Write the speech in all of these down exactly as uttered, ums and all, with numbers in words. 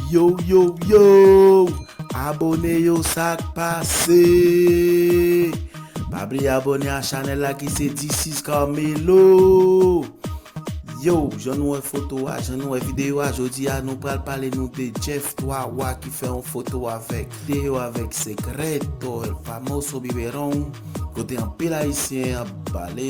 Yo, yo, yo! Abòne yo, sa k pase? Pa bliye abòne a chanèl la ki se This is Carmelo. Yo, jan nou wè foto a, jan nou wè videyo a, jodi a nou pral pale nou de Jeff Twa Wa ki fè yon foto avèk videyo avèk Secreto, El Famoso Biberon, kote anpil Ayisyen ap pale,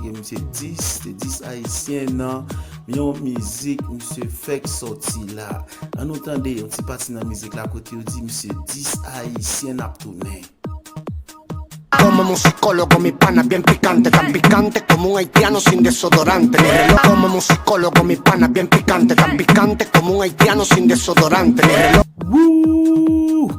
gen misye dis, se dis Ayisyen nan yon mizik misye fèk sòti la. Ann nou tande yon ti pati nan mizik la kote yo di misye dis Ayisyen ap tounen. Como un psicólogo, mi pana bien picante, tan picante como un haitiano sin desodorante. Mi reloj, como un psicólogo, mi pana bien picante, tan picante como un haitiano sin desodorante. Mi reloj. Wouh!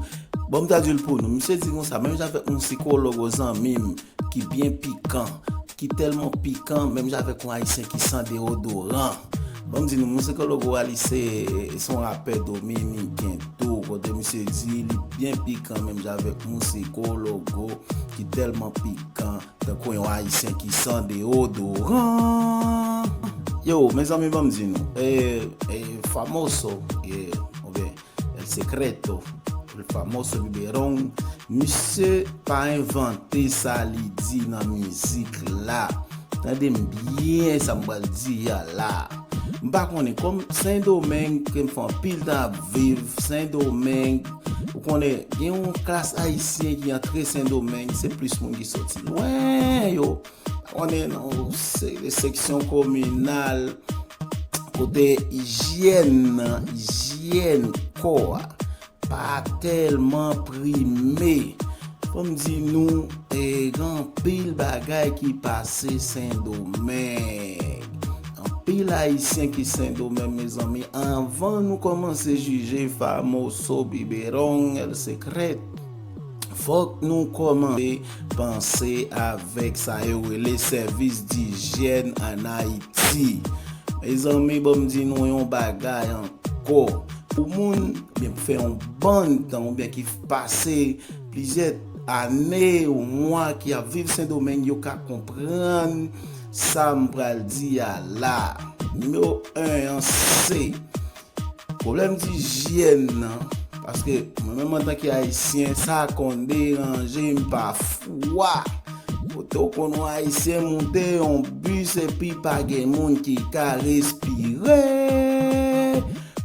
Bon, m ta di l pou nou. Misye di konsa, menm jan avèk yon sikològ zanmi m ki byen pikan, ki tèlman pikan, menm jan avèk yon Ayisyen ki san deodoran. Bon, m di nou, yon sikològ a li se, se yon rapè dominiken tou, kote misye di li byen pikan, menm jan avèk yon sikològ ki tèlman pikan, tankou yon Ayisyen ki san deodoran. Yo, mezanmi, ban m di nou, e, e, Famoso, e, oubyen El Secreto, El Famoso Biberon, misye pa envante sa li di nan mizik la. Tande m byen sa m pral di a la. M pa konnen, kòm Sendomeng ke m fè anpil tan ap viv, Sendomeng, ou konnen, gen yon klas ayisyen ki antre Sendomeng, se plis moun ki sòti lwen yo. Konnen nan se-, seksyon kominal, kote ijyèn nan, ijyèn kò a pa tèlman prime. Fò m di nou, e, gen anpil bagay ki pase Sendomeng. Anpil Ayisyen ki Sendomeng, mezanmi. Anvan nou kòmanse jije Famoso Biberon, El Secreto, fòk nou kòmanse panse avèk sa yo rele sèvis dijyèn ann Ayiti. Mezanmi, ban m di nou yon bagay ankò. Pou moun, oubyen pou fè yon bann tan, oubyen ki pase plizyè ane ou mwa ki ap viv Sendomeng, yo ka konprann sa m pral di a la. Nimewo en an se pwoblèm dijyèn nan, paske mwen menm antanke Ayisyen, sa konn deranje m pafwa. Kote w konn wè Ayisyen moute yon bis epi pa gen moun ki ka respire.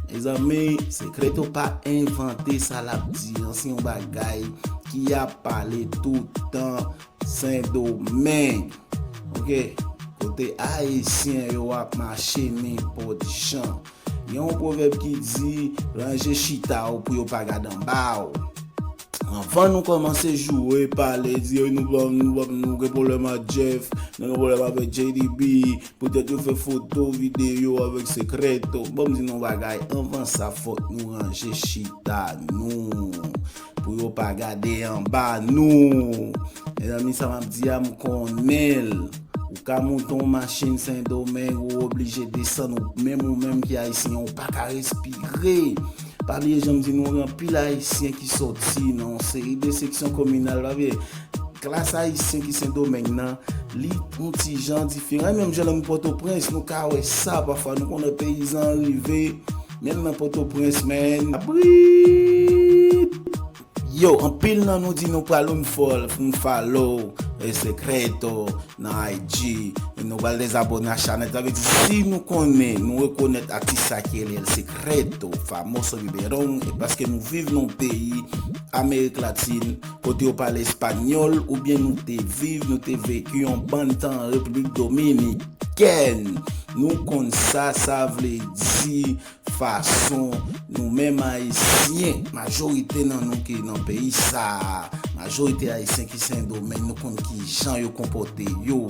Mezanmi, Secreto pa envante sa l ap di an, se yon bagay ki ap pale tout tan Sendomeng. Oke, kote Ayisyen yo ap mache nenpòt jan. Gen yon pwovèb ki di, ranje chita w pou yo pa gade anba w. Anvan nou kòmanse joure, pale, di, "Ey, nou pa, nou pa, nou gen pwoblèm ak Jeff, nou gen pwoblèm avèk J D B, poutèt yo fè foto, videyo avèk Secreto." Ban m di nou bagay, anvan sa, fòk nou ranje chita nou, pou yo pa gade anba nou. Mezanmi, sa m ap di a, m konnen l. Ou ka moute yon machin Sendomeng, ou oblije desann, ou menm, ou menm ki Ayisyen, ou pa ka respire. Pa bliye, jan m di nou, gen anpil Ayisyen ki sòti nan yon seri de seksyon kominal, pa bliye, klas Ayisyen ki Sendomeng nan, li yon ti jan diferan. E menm jan nan Pòtoprens, nou ka wè sa, pafwa nou konnen peyizan rive, menm nan Pòtoprens, men, abrit! Yo, anpil nan nou di nou pral unfollow, unfollow, e Secreto nan I G. Nou pral dezabòne a chanèl. Sa vle di, si nou konnen, nou rekonèt atis sa ki rele El Secreto, Famoso Biberon, e paske nou viv nan yon peyi Amerik Latin, kote yo pale espanyòl, oubyen nou te viv, nou te veki yon bann tan an Repiblik Dominikèn. Nou konn sa sa vle di, fason nou menm Ayisyen, majorite nan nou ki nan peyi sa a, majorite Ayisyen ki Sendomeng, nou konn kijan yo konpòte yo.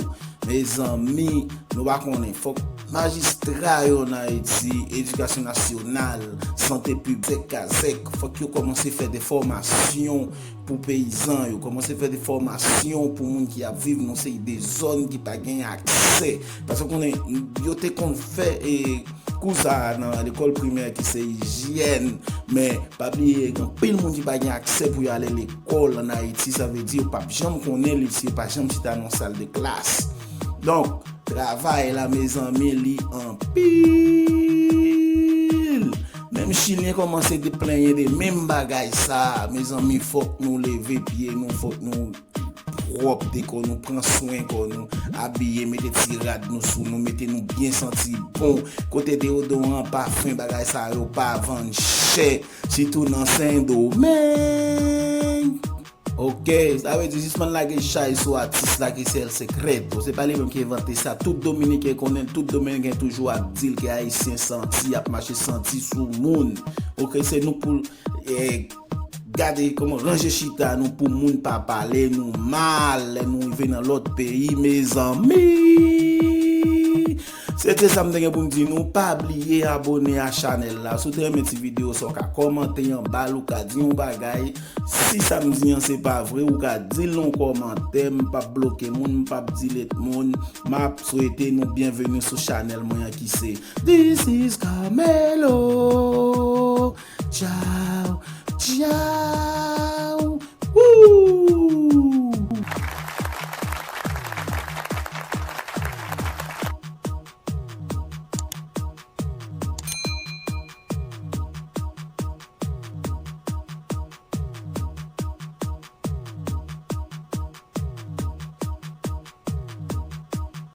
Mezanmi, nou pa konnen, fòk majistra yo nan Ayiti, edikasyon nasyonal, sante piblik, kazèk, fòk yo kòmanse fè de fòmasyon pou peyizan yo, kòmanse fè de fòmasyon pou moun ki ap viv nan seri de zòn ki pa gen aksè. Paske konnen, yo te konn fè, e, kou sa a nan lekòl primè ki se ijyèn, men pa bliye, gen anpil moun ki pa gen aksè pou y ale lekòl ann Ayiti, sa vle di yo p ap janm konnen li si yo pa janm chita nan sal de klas. Donk, travay la, mezanmi, li anpil. Men Chilyen kòmanse de plenyen de menm bagay sa. Mezanmi, fòk nou leve pye nou, fòk nou pwòpte kò nou, pran swen kò nou, abiye, mete ti rad nou sou nou, mete nou byen santi bon. Kote deyodoran, pafen, bagay sa yo pa vann chè, sitou nan Sendomeng. Ok, sa vle di sispann lage chay sou atis la ki se El Secreto. Se pa li menm ki envante sa. Tout Dominiken konnen, tout Dominiken toujou ap di l ke Ayisyen santi, ap mache santi sou moun. Ok, se nou pou eh, gade kòman ranje chita nou pou moun pa pale nou mal lè nou rive nan lòt peyi, mezanmi. Se te sa m te gen pou m di nou. Pa bliye abone a chanèl la. Si w te renmen ti videyo sa, w ka kòmante anba l, ou ka di yon bagay. Si sa m di an se pa vre, ou ka di l nan kòmantè. M p ap bloke moun, m p ap delete moun. M ap swete nou byenveni sou chanèl mwen an ki se This is Carmelo. Ciao.